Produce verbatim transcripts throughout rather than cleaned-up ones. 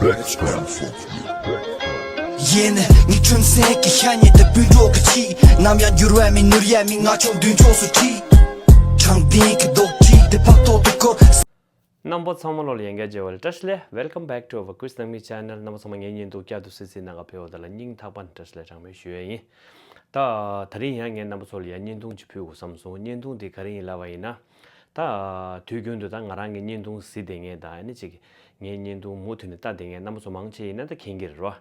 ཡེ་ནས་ངའི་ཁྲིམས་སེང་གི་ཤ་ཉེ་དུ་སྤུན་གྲོགས་ཀྱི་ཆེད། ནམ་ཡང་འགྱུར་བ་མེད་ནོར་ཡ་མེད། ང་ཆོ་མདུན་ཕྱོགས་སུ་ཁྲིད། དྲང་བདེན་གྱི་རྡོག་ཁྲིད་དེ་ཕག་ཐོག་ཏུ་བསྐོར། རྣམ་པ་ཚང་མ་ལོ་ལ་ཡན་ག་བརྗེ་བ་ལ་བཀྲ་ཤིས་བདེ་ལེགས། Welcome back to our Quiz Nangmi channel. རྣམ་པ་ཚང་མ་ངའི་བརྙན་ཐུང་བསྐྱར་དུ་གཟིགས་གཟིགས་གནང་ག་ཕེབས་པ་དེ་ལ་སྙིང་ཐག་པ་ནས་བཀྲ་ཤིས་བདེ་ལེགས་གྲངས་མེད་ཞུ་ཡ་ཡིན། ད་ད་རིང་ཡང་ངས་རྣམ་པ་ཚོ་ལ་ཡང་བརྙན་ཐུང་ཅིག་ཕུལ་དགོས་བསམ་སོང་། བརྙན་ཐུང་དེ་ག་རེ་ཡིན་ལབ་པ་ཡིན་ན། ད་དུས་རྒྱུན་དུ་ད་ང་རང་གི་བརྙན་ཐུང་གཟིགས་བསྡད་མཁན་དང་ཨ་ནི་ཅིག་ངའི་བརྙན་ཐུང་མུ་མཐུད་ནས་ལྟ་བསྡད་མཁན་རྣམ་པ་ཚོ་མང་ཆེ་ཡིན་ན་ད་མཁྱེན་གྱི་རེད་རོ།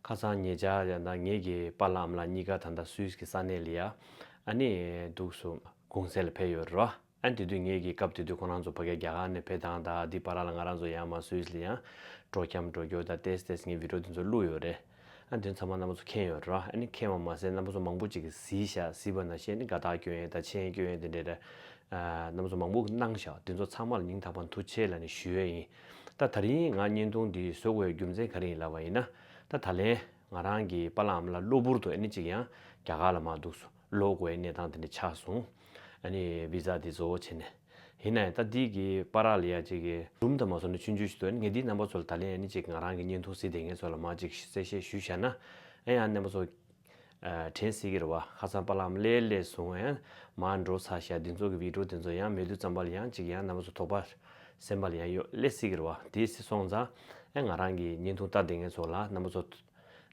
ཁ་སང་ཉེ་ཆར་ཡང་ད་ངེད་ཀྱི་པཱ་ལགས་ཨ་མ་ལགས་གཉིས་ཀ་ད་ལྟ་སུད་སི་གི་ས་གནས་ལ་ཡ་ཨ་ནི་འདུག་སུ་གུང་སེང་ལ་ཕེབས་ཡོད་རེད་རོ། ཨ་ནི་དེ་དུས་ངེད་ཀྱི་སྐབས་དེ་དུས་ཁོ་རང་ཚོ་ཕ་གིར་རྒྱ་གར་ནས་ཕེབས་སྟངས་དང་དེ་བར་ལ་ང་རང་ཚོ་ཡར་མར་སུད་སི་ལ་ཡང་སྤྲོ་འཆམ་འགྲོ་རྒྱུ་དང་ཏེས་ཏེས་ངས་བི་ཌིའོ་དེ་ཚོ་བླུགས་ཡོད་རེད། ཨ་དེ་ཚང་མ་རྣམ་པ་ཚོ་མཁྱེན་ཡོད་རེད་རོ། ཨ་ནི་མཁྱེན་པ་མ་ཟད་རྣམ་པ་ཚོ་མང་པོ་ཅིག་གིས་གཟིགས་ཤག་གཟིགས་པ་ནང་བཞིན་ཨ་ནི་དགའ་རྟགས་སྐྱོན་ཡས་དང་མཆན་སྐྱོན་ཡས་དེ་འདྲས་རེད། ཨ་རྣམ་པ་ཚོ་མང་པོ་གནང་ཤག་དེ་ཚོ་ཚང་མ་ལ་སྙིང་ཐག་པ་ཐུགས་རྗེ་ཆེ་ལབ་ནས་ཞུ་ཡས་ཡིན། ད་ད་རིང་ང་བརྙན་ཐུང་འདི་བཟོ་དགོས་རྒྱུ་མཚན་ག་རེ་ཡིན་ལབ་པ་ཡིན་ན། ད་ད་ལན་ང་རང་གི་པཱ་ལགས་ཨ་མ་ལགས་གློ་བུར་དུ་ཨ་ནི་ཅིག་ཡང་རྒྱ་གར་ལ་མར་འདུག་སུ་ལོག་དགོས་ཡས་གནས་སྟངས་དེ་འདྲ་ཆགས་སོང་། ཨ་ནི་བི་ཛ་དེ་རྫོགས་བྱས་ནས། ཡིན་ནའི་ད་འདི་གི་བར་ལ་ཡ་ཅིག་གི་སྒྲུང་དང་མ་སོང་ན་ཆུང་ཆུང་ཞིག་འདུག་ཨ་ནི་ངས་འདི་རྣམ་པ་ཚོ་ལ་ད་ལན་ཨ་ནི་ཅིག་ང་རང་གི་བརྙན་ཐུང་གཟིགས་བསྡད་མཁན་ཚོ་ལ་མར་ཅིག་གསལ་བཤད་ཞུས་བཞག་ན། ཨ་ཡང་རྣམ་པ་ཚོ་ཨ་དྲན་སྲིད་ཀྱི་རེད་བ། ཁ་སང་པཱ་ལགས་ཨ་མ་ལགས་སླེབས་སོང་། ཡང་མར་འགྲོ་ཚར་ཤག་འདི་ཚོ་གི་བི་ཌིའོ་དེ་ཚོ་ཡང་མེད་དུས་ཙམ་པ་ལ་ཡང་ཅིག་ཡང་རྣམ་པ་ཚོ་དོགས་པ་སེམས་པ་ལ་ཡང་ཡོད་སླེབས་སྲིད་ཀྱི་རེད་བ། དེ་སྲིད་སོང་ཙང་ཨ་ང་རང་གི་བརྙན་ཐུང་ལྟ་བསྡད་མཁན་ཚོ་ལ་རྣམ་པ་ཚོ་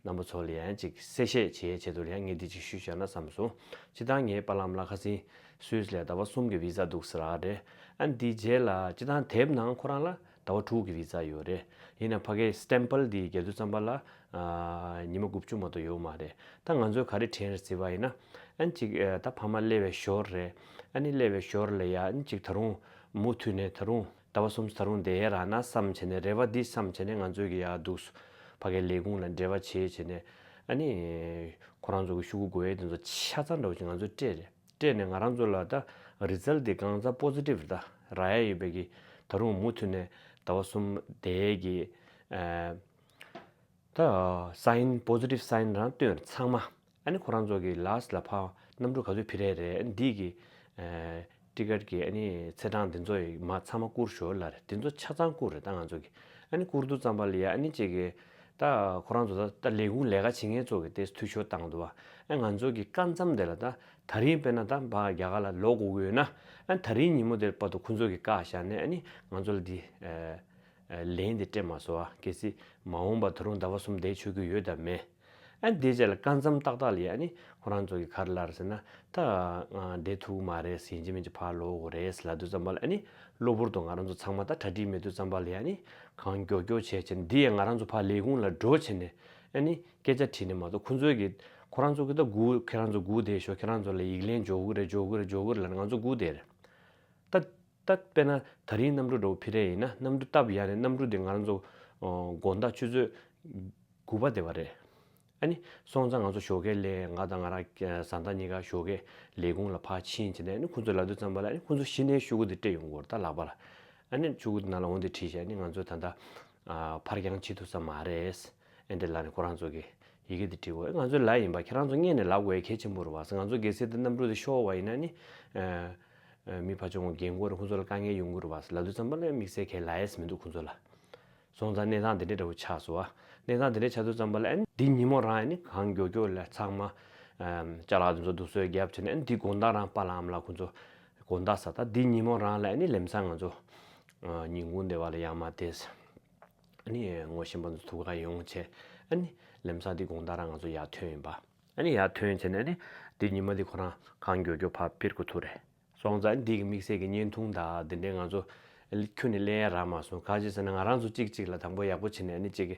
རྣམ་པ་ཚོ་ལ་ཡང་ཅིག་གསལ་བཤད་བྱེད་ཆེད་དུ་ཡང་ངས་འདི་ཅིག་ཞུས་བཞག་ན་བསམ་སོང་། སྤྱིར་བཏང་ངའི་པཱ་ལགས་ཨ་མ་ལགས་ཁ་སང་སུད་སི་ལ་ཟླ་བ་གསུམ་གྱི་བི་ཛ་འདུག་ཟེར་ར་རེད། ཨ་འདི་རྗེས་ལ་སྤྱིར་བཏང་དེབ་ནང་ཁོ་རང་ལ་ཟླ་བ་དྲུག་གི་བི་ཛ་ཡོད་རེད། ཡིན་ན་ཕ་གིའི་སི་ཊེམ་པལ་འདི་རྒྱག་དུས་ཙམ་པ་ལ་ཨ་ཉི་མ་དགུ་བཅུ་མ་གཏོགས་ཡོད་མ་རེད། ད་ང་ཚོས་ག་རེ་དྲན་རེད་ཟེར་བ་ཡིན་ན། ཨ་ནི་ཅིག་ཨ་ད་ཕ་མ་སླེབས་པའི་ཞོར་རེད། ཨ་ནི་སླེབས་པའི་ཞོར་ལ་ཡ་ཨ་ནི་ཅིག་ད་རུང་མུ་མཐུད་ནས་ད་རུང་ཟླ་བ་གསུམ་ད་རུང་བསྡད་ཡས་རག་ན་བསམ་བྱས་ནས་རེ་བ་འདི་བསམ་བྱས་ནས་ང་ཚོས་ཀྱི་ཡ་འདུག་སུ་ཕ་གིའི་ལས་ཁུངས་ལ་འབྲེལ་བ་བྱས་བྱས་ནས་ཨ་ནི་ཁོ་རང་ཚོ་གི་ཤོག་གུ་དགོས་ཡས་དེ་ཚོ་ཆ་ཚང་འདྲ་བོ་ཅིག་ང་ཚོས་སྤྲད་རེད། སྤྲད་ནས་ང་རང་ཚོ་ལ་ད་རི་ཛལ་ཊི་འདི་གང་ཚ་པོ་ཟི་ཊིབ་རེད། ད་རག་ཡས་ཡོད་པའི་གི་ད་རུང་མུ་མཐུད་ནས་ཟླ་བ་གསུམ་བསྡད་ཡས་ཀྱི་ཨ་ད་སའིན་པོ་ཟི་ཊིབ་སའིན་རང་སྟོན་ཚང་མ། ཨ་ནི་ཁོ་རང་ཚོ་གི་ལཱ་སི་ཊི་ལ་ཕར་གནམ་གྲུ་ག་ཚོད་འཕུར་ཡས་རེད། ཨ་ནི་འདི་གི་ཨ་ཊི་ཀེ་ཊི་གི་ཨ་ནི་ཚེས་གྲངས་འདི་ཚོ་ཡི་མར་ཚང་མ་བསྐུར་ཞོར་ལ་རེད། འདི་ཚོ་ཆ་ཚང་བསྐུར་རེད་ད་ང་ཚོ་གི། ཨ་ནི་བསྐུར་དུས་ཙམ་པ་ལ་ཡ་ཨ་ནི་གཅིག་གི་ད་ཁོ་རང་ཚོ་ད་ད་ལས་ཁུངས་ལས་ཀ་བྱེད་མཁན་ཚོ་གི་དེ་འཐུས་ཤོར་བཏང་འདུག་བ། ཨ་ང་ཚོ་གི་སྐབས་མཚམས་དེ་ལ་ད་ད་རིང་དཔེར་ན་ད་ཕར་རྒྱ་གར་ལ་ལོག་དགོས་ཀྱི་ཡོད་ན། ཨ་ད་རིང་ཉིན་མོ་དེར་བར་དུ་ཁོ་ཚོ་གི་བཀག་བཞག་ནས་ཨ་ནི་ང་ཚོ་ལ་འདི་ཨ་ལན་དེ་སྤྲད་མ་སོང་བ། གལ་སྲིད་མ་འོངས་པ་ད་རུང་ཟླ་བ་གསུམ་བསྡད་ཆོག་གི་ཡོད་དམ་མེད། ཨ་དེ་རྗེས་ལ་སྐབས་མཚམས་ཏག་ཏག་ལ་ཡ་ཨ་ནི་ཁོ་རང་ཚོ་གི་ག་རེ་ལབ་རེད་ཟེར་ན། ད་ང་བསྡད་ཐུབ་ཀྱི་མ་རེད། ཡིན་གཅིག་མིན་གཅིག་ཕར་ལོག་དགོས་རེད་ལབ་དུས་ཙམ་པ་ལ་ཨ་ནི་གློ་བུར་དུ་ང་རང་ཚོ་ཚང་མ་ད་གྲ་སྒྲིག་མེད་དུས་ཙམ་པ་ལ་ཡ་ཨ་ནི་གང་མགྱོགས་མགྱོགས་བྱས་བྱས་འདི་ཡ་ང་རང་ཚོ་ཕར་ལས་ཁུངས་ལ་འགྲོ་བྱས་ནས་ཨ་ནི་སྐད་ཆ་དྲིས་ནས་མ་གཏོགས་ཁོ་ཚོ་གི་ཁོ་རང་ཚོ་གི་ད་སྒུག་ཁྱེད་རང་ཚོ་སྒུག་བསྡད་ཤོག་ཁྱེད་རང་ཚོ་ལ་ཡིག་ལན་འབྱོར་གི་རེད་འབྱོར་གི་རེད་འབྱོར་གི་རེད་ལབ་ནས་ང་ཚོ་སྒུག་བསྡད་རེད། ད་ད་དཔེར་ན་ད་རིང་གནམ་གྲུ་འདྲ་བོ་འཕུར་ཡས་ཡིན་ན་གནམ་གྲུ་སྟབས་ཡག་ནས་གནམ་གྲུ་དེ་ང་རང་ཚོ་ཨ་དགོང་དག་ཆུ་ཚོད་དགུ་པ་དེ་བ་རེད། ཨ་ནི་སོང་ཙང་ང་ཚོ་ཞོགས་ཀས་སླེབས། ང་དང་ང་རང་བཟའ་ཟླ་གཉིས་ཀ་ཞོགས་ཀས་ལས་ཁུངས་ལ་ཕར་ཕྱིན་བྱས་ནས་ཨ་ནི་ཁོ་ཚོ་ལབ་དུས་ཙམ་པ་ལ་ཨ་ནི་ཁོ་ཚོ་གཞི་ནས་ཤོག་གུ་དེ་སྤྲད་ཡོང་གི་ཡོད་རེད་ད་ལག་པ་ལ། ཨ་ནི་ཤོག་གུ་དེ་ནང་ལ་འོ་དེ་བྲིས་བྱས་ཨ་ནི་ང་ཚོ་ད་ལྟ་ཨ་ཕར་འགྱངས་བྱེད་ཐུབ་ས་མ་རེད། ཨེ་འདྲ་ལབ་ནས་ཁོ་རང་ཚོ་གིས་ཡི་གེ་དེ་བྲིས་འོ། ཨེ་ང་ཚོའི་ལཱ་ཡིན་པ་ཁྱེད་རང་ཚོ་སྔོན་ནས་ལབ་དགོས་ཡ་གལ་ཆེན་པོ་རེད་བ་ཟེར། ང་ཚོ་གལ་སྲིད་དེ་གནམ་གྲུ་དེ་ཤོར་བ་ཡིན་ན་ནི་ཨ་ཨ་མི་ཕར་ཕྱོགས་ངོས་འགན་འཁུར་ཁོ་ཚོ་ལ་དཀའ་ངལ་ཡོང་གི་རེད་བ་ཟེར་ལབ་དུས་ཙམ་པ་ལ་དམིགས་བསལ་གང་ལབ་ཡས་མི་འདུག་ཁོ་ཚོ་ལ། སོང་ཙང་གནས་སྟངས་དེ་འདྲ་འདྲ་བོ་ཆགས་སོང་བ། གནས་སྟངས་དེ་འདྲ་ཆགས་དུས་ཙམ་པ་ལ་ཨ་ནི་འདི་ཉིན་མོ་རང་ཨ་ནི་གང་མགྱོགས་མགྱོགས་ལ་ཚང་མ་ཨ་ཅ་ལག་དེ་ཚོ་འདུག་སེ་རྒྱབ་བྱས་ནས་ཨ་ནི་འདི་དགོང་དག་རང་པཱ་ལགས་ཨ་མ་ལགས་ཁོ་ཚོ་དགོང་དག་ཟེར་ད་འདི་ཉིན་མོ་རང་ལ་ཨ་ནི་ལམ་སང་ང་ཚོ་ཨ་ཉིན་གུང་དེ་བ་ལ་ཡར་མར་བལྟས། ཨ་ནི་ངོ་ཤེས་པ་ཚོ་ཐུག་ག་ཡོང་བྱས། ཨ་ནི་ལམ་སང་འདི་དགོང་དག་རང་ང་ཚོ་ཡར་ཐོན་ཡིན་པ། ཨ་ནི་ཡར་ཐོན་བྱས་ནས་ཨ་ནི་འདི་ཉི་མ་འདི་ཁོ་རང་གང་མགྱོགས་མགྱོགས་ཕར་འཕུར་དགོས་ཐུག་རེད། སོང་ཙང་འདི་གི་དམིགས་བསལ་གྱི་བརྙན་ཐུང་དང་འདི་འདྲའི་ང་ཚོ་ཁྱོན་ནས་ལེན་ཡ་རག་མ་སོང་། ག་ཅི་ཟེར་ན་ང་རང་ཚོ་གཅིག་གཅིག་ལ་དང་པོ་ཡག་པོ་བྱས་ནས་ཨ་ནི་གཅིག་གི་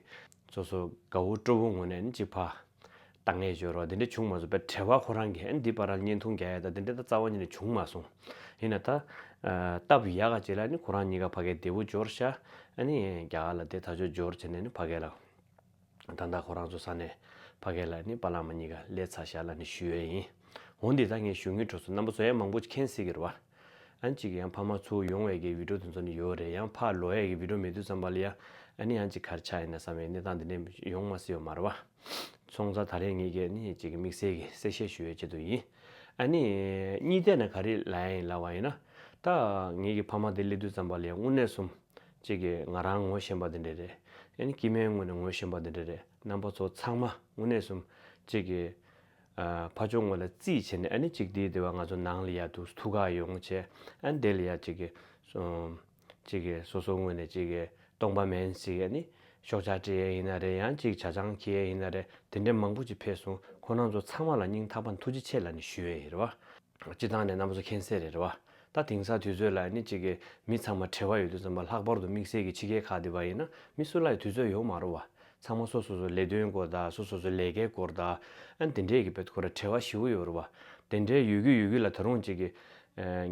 སོ་སོ་དགའ་བོ་སྤྲོ་བོ་ངང་ནས་ཨ་ནི་གཅིག་ཕར་ལྟ་ངེས་བྱོས་རོགས་འདི་འདྲ་བྱུང་མ་སོང་བས། བྲེལ་བ་ཁོ་རང་གིས་ཨ་ནི་འདི་བར་ལ་བརྙན་ཐུང་རྒྱག་ཡ་ད་འདི་འདྲ་ད་རྩ་བ་ཉིད་ནས་བྱུང་མ་སོང་། ཡིན་ན་ད་ཨ་སྟབས་ཡག་ག་ཅིག་ལ་ཨ་ནི་ཁོ་རང་གཉིས་ཀ་ཕ་གིར་བདེ་བོ་འབྱོར་ཤག་ཨ་ནི་རྒྱ་གར་ལ་དེ་ད་ཆོག་འབྱོར་བྱས་ནས་ཨ་ནི་ཕ་གི་ལ་ད་ལྟ་ཁོ་རང་ཚོ་ས་གནས་ཕ་གི་ལ་ཨ་ནི་པཱ་ལགས་ཨ་མ་གཉིས་ཀ་སླེབས་ཚར་ཤག་ལབ་ནས་ཞུ་ཡས་ཡིན། འོ་འདི་ད་ངས་ཞུ་ངེས་འགྲོ་སོང་། རྣམ་པ་ཚོ་ཡང་མང་པོ་ཅིག་མཁྱེན་སྲིད་ཀྱི་རེད་བ། ཨ་ནི་གཅིག་ཡང་ཕ་མ་ཚུར་ཡོང་བའི་གི་བི་ཌིའོ་དེ་ཚོ་ནི་ཡོད་རེད། ཡང་ཕར་ལོག་ཡས་གི་བི་ཌིའོ་མེད་དུས་ཙམ་པ་ལ་ཡ་ཨ་ནི་ཡང་ཅིག་ག་རེ་ཆགས་ཡིན་ན་བསམ་པའི་གནས་སྟངས་འདི་འདྲ་ཡོང་མ་སྲིད་ཡོད་མ་རེད་བ། སོང་ཙང་ད་རེས་ངེད་ཀྱིས་ནི་ཅིག་དམིགས་བསལ་གྱི་གསལ་བཤད་ཞུ་ཡའི་ཆེད་དུ་ཡིན། ཨ་ནི་གཉིས་ཐད་ནས་ག་རེ་ལབ་ཡ་ཡིན་ལབ་པ་ཡིན་ན། ད་ངེད་ཀྱི་ཕ་མ་དེ་སླེབས་དུས་ཙམ་པ་ལ་ཡང་དངོས་གནས་སོང་ གཅིག་གིས་ང་རང་ངོ་ཤེས་པ་འདི་འདྲ་རེད། ཨ་ནི་སྐྱེ་དམན་ངོས་ནས་ངོ་ཤེས་པ་འདི་འདྲ་རེད། རྣམ་པ་ཚོ་ཚང་མ་དངོས་གནས་སུ་གཅིག་གིས་ཨ་ཕར་ཕྱོགས་ངོས་ལ་རྩིས་བྱས་ནས། ཨ་ནི་གཅིག་འདིའི་སྡེ་བ་ང་ཚོ་ནང་ལ་ཡ་འདུག་ཐུག་ག་ཡོང་བྱས། ཨ་ནི་དེ་ལ་ཡ་གཅིག་གིས་སོ་གཅིག་གིས་སོ་སོ་ངོས་ནས་གཅིག་གིས་སྟོང་པ་མིན་ཟེར། ཨ་ནི་ཤོག་ཆག་སྤྲད་ཡས་ཡིན་ན་རེད། ཡང་གཅིག་ཇ་ཆང་འཁྱེར་ཡས་ཡིན་ན་རེད། དེ་འདྲའི་མང་པོ་ཅིག་ཕེབས་སོང་། ཁོང་རྣམ་ཚོ་ཚང་མ་ལ་སྙིང་ཐག་པ་ནས་ཐུགས་རྗེ་ཆེ་ལབ་ནས་ཞུ་ཡས་ཡིན་རེད་བ། སྤྱི་བཏང་ནས་རྣམ་པ་ཚོ་མཁྱེན་གསལ་རེད་རེད་བ། ད་དེང་སང་དུས་ཚོད་ལ་ནི་གཅིག་གི་མི་ཚང་མ་བྲེལ་བ་ཡོད་དུས་ཙམ་པ། ལྷག་པར་དུ་དམིགས་བསལ་གྱི་ཕྱི་རྒྱལ་ཁག་དེ་བ་ཡིན་ན་མི་སུ་ལ་ཡང་དུས་ཚོད་ཡོད་མ་རེད་བ། ཚང་མ་སོ་སོ་སོ་ལས་དོན་སྐོར་དང་། སོ་སོ་སོ་ལས་ཀའི་སྐོར་དང་། ཨ་ནི་དེ་འདྲས་ཀྱི་བེད་ཁོ་ར་བྲེལ་བ་ཞེ་པོ་ཡོད་རེད་བ། དེ་འདྲའི་ཡོད་ཀྱི་ཡོད་ཀྱི་ལ། ད་རུང་གཅིག་གི་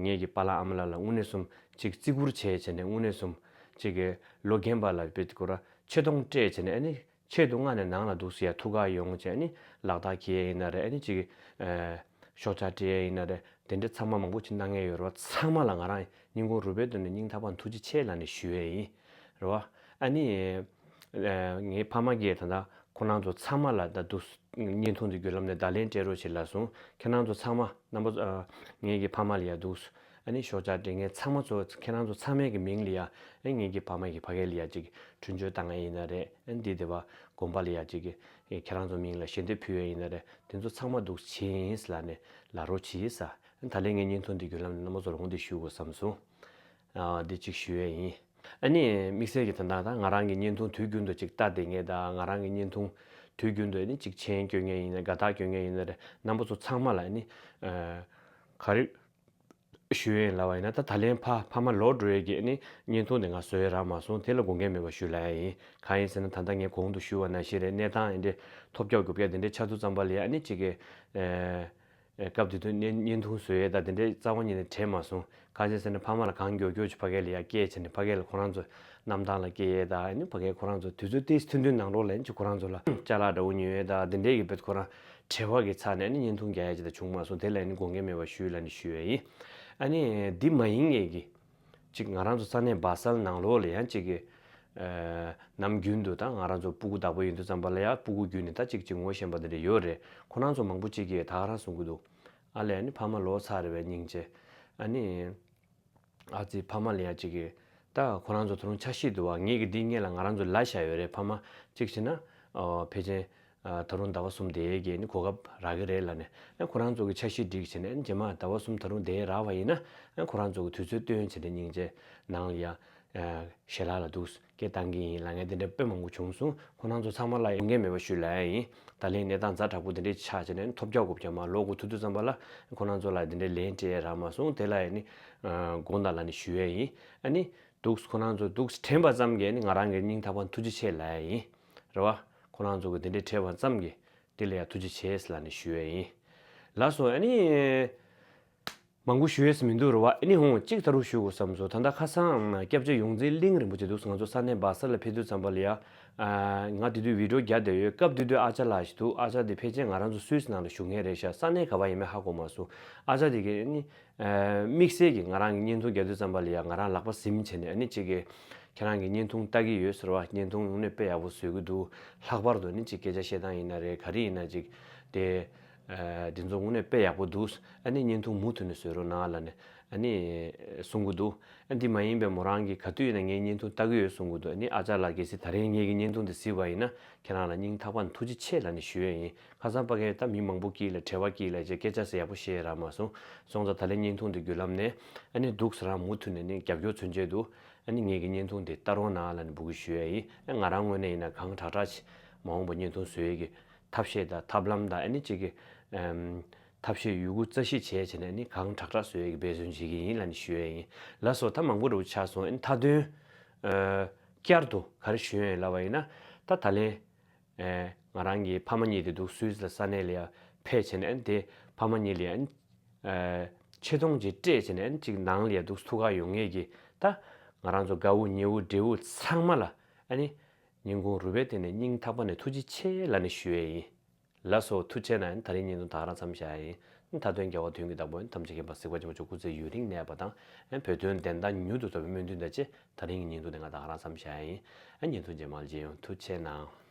ངེད་ཀྱི་པཱ་ལགས་ཨ་མ་ལགས་ལ་དངོས་གནས་སུ་གཅིག་བརྩི་བཀུར་བྱས་བྱས་ནས། དངོས་གནས་སུ་གཅིག་གི་ལོ་རྒན་པ་ལ་བེད་ཁོ་ར་ཆེ་མཐོང་སྤྲད་བྱས་ནས། ཨ་ནི་ཆེད་དུ་མངགས་ནས་ནང་ལ་འདུག་སེ་ཡ་ཐུག་ག་ཡོང་བྱས། ཨ་ནི་ལག་རྟགས་འཁྱེར་ཡས་ཡིན་ན་རེད། ཨ་ནི་གཅིག་གི་ཨ་ཤོག་ཆག་སྤྲད་ཡས་ཡིན་ན་རེད། དེ་འདྲ་ཚང་མ་མང་པོ་ཅིག་གནང་མཁན་ཡོད་རེད་བ། ཚང་མ་ལ་ང་རང་སྙིང་ཁོང་རུས་པའི་གཏིང་ནས་སྙིང་ཐག་པ་ནས་ཐུགས་རྗེ་ཆེ་ལབ་ནས་ཞུ་ཡས་ཡིན་རེད་བ། ཨ་ནི་ཨ་ངའི་ཕ་མ་གིས་ད་ལྟ་ཁོ་རང་ཚོ་ཚང་མ་ལ་ད་འདུག་སེ་བརྙན་ཐུང་འདི་བརྒྱུད་ལམ་ནས་བརྡ་ལན་སྤྲད་རོགས་བྱེད་ལབ་སོང་། ཁྱེད་རང་ཚོ་ཚང་མ་རྣམ་པ་ཚོ། ཨ་ངེད་ཀྱི་ཕ་མ་ལ་ཡ་འདུག་སེ་ཨ་ནི་ཤོག་ཆག་སྤྲད་མཁན་ཚང་མ་ཚོ། ཁྱེད་རང་ཚོ་ཚང་མའི་གི་མིང་ལ་ཡ། ཨ་ངེད་ཀྱི་ཕ་མ་གི་ཕ་གི་ལ་ཡ་གཅིག་འཕྲིན་བཅོལ་བཏང་ཡས་ཡིན་ན་རེད། ཨ་འདི་སྡེ་བ་དགོན་པ་ལ་ཡ་གཅིག་གི་ཁྱེད་རང་ཚོ་མིང་ལ་ཞལ་འདེབས་ཕུལ་ཡས་ཡིན་ན་རེད། དེ་ཚོ་ཚང་མ་འདུག་སེ་བྱེད་ཡིན་ལབ་ནས་ལབ་རོགས་བྱེད་ཟེར། ཨ་ད་ལན་ངས་བརྙན་ཐུང་འདི་བརྒྱུད་ལམ་ནས་རྣམ་པ་ཚོ་ལ་འོ་འདི་ཞུ་དགོས་བསམ་སོང་། ཨ་འདི་གཅིག་ཞུ་ཡས་ཡིན། ཨ་ནི་དམིགས་བསལ་གྱི་ད་ལྟ་ད་ང་རང་གི་བརྙན་ཐུང་དུས་རྒྱུན་དུ་གཅིག་ལྟ་བསྡད་མཁན་དང་། ང་རང་གི་བརྙན་ཐུང་དུས་རྒྱུན་དུ་ཨ་ནི་གཅིག་མཆན་སྐྱོན་མཁན་ཡིན་ན། དགའ་རྟགས་སྐྱོན་མཁན་ཡིན་ན་རེད། རྣམ་པ་ཚོ་ཚང་མ་ལ་ཨ་ནི་ཨ་ག་རེ་ཞུ་ཡས་ལབ་པ་ཡིན་ན། ད་ད་ལན་ཕ་ཕ་མ་ལོག་འགྲོ་ཡས་ཀྱི་ཨ་ནི་བརྙན་ཐུང་དེ་ང་བཟོ་ཡས་རག་མ་སོང་། དེ་ལ་དགོངས་འགལ་མེད་པ་ཞུ་ལབ་ཡས་ཡིན། གང་ཡིན་ཟེར་ན། ད་ལྟ་ངས་གོང་དུ་ཞུས་པ་ནང་བཞིན་རེད། གནས་སྟངས་འདི་འདྲ་ཐོལ་རྒྱག་རྒྱུག་རྒྱག་དེ་འདྲ་ཆགས་དུས་ཙམ་པ་ལ་ཡ། ཨ་ནི་གཅིག་གི་ཨ་ཨ་སྐབས་དེ་དུས་བརྙན་བརྙན་ཐུང་བཟོ་ཡས་དང་དེ་འདྲའི་རྩ་བ་ཉིད་ནས་དྲན་མ་སོང་། གང་ཡིན་ཟེར་ན་ཕ་མ་ལ་གང་མགྱོགས་མགྱོགས་ཀྱིས་ཕ་གི་ལ་ཡ་སྐད་བྱས་ནས། ཕ་གི་ལ་ཁོ་རང་ཚོ་གནམ་ཐང་ལ་སྐྱེལ་ཡས་དང་། ཨ་ནི་ཕ་གི་ཁོ་རང་ཚོ་དུས་ཚོད་ཏོག་ཙམ་ཐུང་ཐུང་ནང་ལོགས་ལ་ཨ་ནི་ཅིག་ཁོ་རང་ཚོ་ལ་ཅ་ལག་འདྲ་བོ་ཉོ་ཡས་དང་དེ་འདྲའི་གི་བེད་ཁོ་རང་བྲེལ་བ་གི་ཚབ་ནས་ཨ་ནི་བརྙན་ཐུང་རྒྱག་ཡས་ཅིག་ད་བྱུང་མ་སོང་། དེ་ལ་ཨ་ནི་དགོངས་འགལ་མེད་པ་ཞུ་ལབ་ནས་ཞུ་ཡས་ཡིན། ཨ་ནི་འདི་མ་ཡིན་མཁན་གྱི་གཅིག་ང་རང་ཚོ་ས་གནས་སྦ་སལ་ནང་ལོགས་ལ་ཡང་གཅིག་གི་ཨ་ནམ་རྒྱུན་དུ་ད་ང་རང་ཚོ་སྤུ་གུ་བདག་པོ་ཡིན་དུས་ཙམ་པ་ལ་ཡ། སྤུ་གུ་བརྒྱུད་ནས་ད་གཅིག་གཅིག་ངོ་ཤེས་པ་དེ་འདྲ་ཡོད་རེད། ཁོ་རང་ཚོ་མང་པོ་གཅིག་གིས་ད་ག་རང་གསུང་གི་འདུག་ཨ་ལས། ཨ་ནི་ཕ་མ་ལོག་ཚར་རེད་པས་སྙིང་རྗེ། ཨ་ནི་ཨ་ཙི་ཕ་མ་ལ་ཡ་གཅིག་གིས་ད་ཁོ་རང་ཚོ་ད་རུང་འཆར་གཞི་འདུག་པ། ངེད་ཀྱིས་འདི་སྔོན་ལ་ང་རང་ཚོ་ལབ་བཞག་ཡོད་རེད། ཕ་མ་གཅིག་བྱས་ན་ཨོ་ཕལ་ཆེར་ཨ་ད་རུང་ཟླ་བ་གསུམ་དེ་གའི་ནི་གོ་སྐབས་རག་གི་རེད་ལབ་ནས། ཨ་ཁོ་རང་ཚོ་གི་འཆར་གཞི་སྒྲིག་བྱས་ནས། ཨ་རྗེས་མ་ཟླ་བ་གསུམ་ད་རུང་དེ་རག་པ་ཡིན་ན། ཨ་ཁོ་རང་ཚོ་གི་དུས་ཚོད་བཏོན་བྱས་ནས་སྙིང་རྗེ་ནང་ལ་ཡ་ཨ་ཞལ་ལག་ལ་འདུག་སེ་སྐད་བཏང་གི་ཡིན་ལབ་མཁན་དེ་འདྲ་དཔེ་མང་པོ་བྱུང་སོང་། ཁོ་རང་ཚོ་ཚང་མ་ལ་ཡ་དགོངས་འགལ་མེད་པ་ཞུ་ལབ་ཡས་ཡིན། ད་ལན་གནས་སྟངས་ཛ་དྲག་པོ་དེ་འདྲ་ཆགས་བྱས་ནས་ཐོལ་རྒྱག་རྐུབ་རྒྱག་མར་ལོག་དགོས་ཐུག་དུས་ཙམ་པ་ལ། ཁོ་རང་ཚོ་ལ་དེ་འདྲའི་ལན་སྤྲད་ཡས་རག་མ་སོང་། དེ་ལ་ཡ་ནི་ཨ་དགོངས་དག་ལབ་ནས་ཞུ་ཡས་ཡིན། ཨ་ནི་འདུག་སེ་ཁོ་རང་ཚོ་འདུག་སེ་དྲན་པ་ཙམ་གྱིས་ནི་ང་རང་གི་སྙིང་ཐག་པ་ཐུགས་རྗེ་ཆེ་ལབ་ཡས་ཡིན། རེད་བ། ཁོ་རང་ཚོ་གི་དེ་འདྲའི་དྲན་པ་ཙམ་གྱིས་དེ་ལ་ཡ་ཐུགས་རྗེ་ཆེ་ལབ་ནས་ཞུ་ཡས་ཡིན། ལགས་སོ། ཨ་ནི་མང་པོ་ཞུ་ཡས་མི་འདུག་རེད་བ། ཨ་ནི་ཧོང་གཅིག་ད་རུང་ཞུ་དགོས་བསམ་སོང་། ད་ལྟ་ཁ་སང་སྐྱབས་རྗེ་ཡོངས་འཛིན་གླིང་རིན་པོ་ཆེ་འདུག་སེ་ང་ཚོ་ས་གནས་སྦ་སལ་ལ་ཕེབས་དུས་ཙམ་པ་ལ་ཡ། ཨ་ང་དེ་དུས་བི་ཌི་ཡོ་རྒྱག་བསྡད་ཡོད། སྐབས་དེ་དུས་ཨ་ཅག་ལགས་ཤིག་འདུག་ཨ་ཅག་དེ་ཕལ་ཆེར་ང་རང་ཚོ་སུད་སི་ནང་ལ་བཞུགས་མཁན་རེད་ཤག་ས་གནས་ག་པར་ཡིན་མིན་ཧ་གོ་མ་སོང་། ཨ་ཅག་དེ་གིས་ཨ་ནི་ཨ་དམིགས་བསལ་གྱིས་ང་རང་གི་བརྙན་ཐུང་རྒྱག་དུས་ཙམ་པ་ལ་ཡ་ང་རང་ལག་པ་ཟིན་བྱས་ནས། ཨ་ནི་གཅིག་གིས་ཁྱེད་རང་གི་བརྙན་ཐུང་ལྟ་གི་ཡོད་ཟེར་བ། བརྙན་ཐུང་དངོས་གནས་དཔེ་ཡག་པོ་བཟོ་གི་འདུག་ལྷག་པར་དུ་ནི་གཅིག་སྐད་ཆ་བཤད་སྟངས་ཡིན་ན་རེད། ག་རེ་ཡིན་ན་གཅིག་དེ་ཨ་དེ་ཚོ་དངོས་གནས་དཔེ་ཡག་པོ་འདུག་ཨ་ནི་བརྙན་ཐུང་མུ་མཐུད་ནས་བཟོ་རོགས་གནང་ལབ་ནས་ཨ་ནི་གསུང་གི་འདུག་ཨ་འདི་མ་ཡིན་པའི་མོ་རང་གིས་ག་དུས་ཡིན་ན་ངའི་བརྙན་ཐུང་ལྟ་གི་ཡོད་གསུང་གི་འདུག་ཨ་ནི་ཨ་ཅག་ལགས་གལ་སྲིད་ད་རེས་ངེད་ཀྱི་བརྙན་ཐུང་འདི་གཟིགས་པ་ཡིན་ན། ཁྱེད་རང་ལ་སྙིང་ཐག་པ་ནས་ཐུགས་རྗེ་ཆེ་ལབ་ནས་ཞུ་ཡས་ཡིན། ཁ་སང་ཕ་གིར་ད་མི་མང་པོ་དཀྱིལ་ལ་བྲེལ་བ་དཀྱིལ་ལ་བྱས་སྐད་ཆ་ཟེར་ཡག་པོ་བཤད་རག་མ་སོང་། སོང་ཙང་ད་ལན་བརྙན་ཐུང་འདི་བརྒྱུད་ལམ་ནས་ཨ་ནི་འདུག་སེ་རང་མུ་མཐུད་ནས་ནི་རྒྱབ་སྐྱོར་མཚོན་ཆེད་དུ། ཨ་ནི་ངེད་ཀྱི་བརྙན་ཐུང་འདི་ལྟ་རོགས་གནང་ལབ་ནས་འབོད་སྐུལ་ཞུ་ཡས་ཡིན། ཨ་ང་རང་ངོས་ནས་ཡིན་ན་གང་དྲག་དྲག་ཅིག་མ་འོངས་པ་བརྙན་ཐུང་བཟོ་ཡས་ཀྱི་ཐབས་ཤེས་དང་ཐབས་ལམ་དང་། ཨ་ནི་གཅིག་གི་ཨམ་ཐབས་ཤེས་ཡོད་རྒུ་རྩལ་ཤེས་བྱས་བྱས་ནས་ཨ་ནི་གང་དྲག་དྲག་བཟོ་ཡས་ཀྱི་འབད་བརྩོན་བྱེད་ཀྱི་ཡིན་ལབ་ནས་ཞུ་ཡས་ཡིན། ལགས་སོ། ད་མང་པོ་འདྲ་བོ་ཆགས་སོང་། ཨ་ནི་མཐའ་དོན་ཨ་བསྐྱར་དུ་ག་རེ་ཞུ་ཡས་ཡིན་ལབ་པ་ཡིན་ན། ད་ད་ལན་ཨེ་ང་རང་གི་ཕ་མ་གཉིས་དེ་འདུག་སུད་སི་ལ་ས་གནས་ལ་ཡ་ཕེབས་བྱས་ནས། ཨ་ནི་དེ་ཕ་མ་གཉིས་ལ་ཡ་ཨ་ནི་ཨེ་ཆེ་མཐོང་ཅིག་སྤྲད་བྱས་ནས། ཨ་ནི་གཅིག་ནང་ལ་ཡ་འདུག་ཐུག་ག་ཡོང་མཁན་གྱི་ད་ང་རང་ཚོ་དགའ་བོ་ཉེ་བོ་འབྲེལ་བོ་ཚང་མ་ལ་ཨ་ནི་སྙིང་ཁུང་རུས་པའི་གཏིང་ནས་སྙིང་ཐག་པ་ནས་ཐུགས་རྗེ་ཆེ་ལབ་ནས་ཞུ་ཡས་ཡིན། ལགས་སོ། ཐུགས་རྗེ་གནང་། ད་རིང་བརྙན་ཐུང་ད་ག་རང་མཚམས་བཞག་ཡིན། མཐའ་དོན་རྒྱལ་བ་དོན་གྱི་བདག་པོ་ཡིན། ཐམས་ཅད་མཁྱེན་པ་གཟིགས་པ་ཆེན་པོ་མཆོག་སྐུ་ཚེ་ཡུན་རིང་གནས་པ་དང་། བོད་དོན་བདེན་མཐའ་མྱུར་དུ་ཐོབ་པའི་སྨོན་འདུན་དང་བཅས། ད་རིང་གི་བརྙན་ཐུང་དེ་ང་ད་ག་རང་མཚམས་བཞག་ཡིན། བརྙན་ཐུང་རྗེས་མ་ལ་མཇལ་ཡོང་། ཐུགས་རྗེ་གནང་།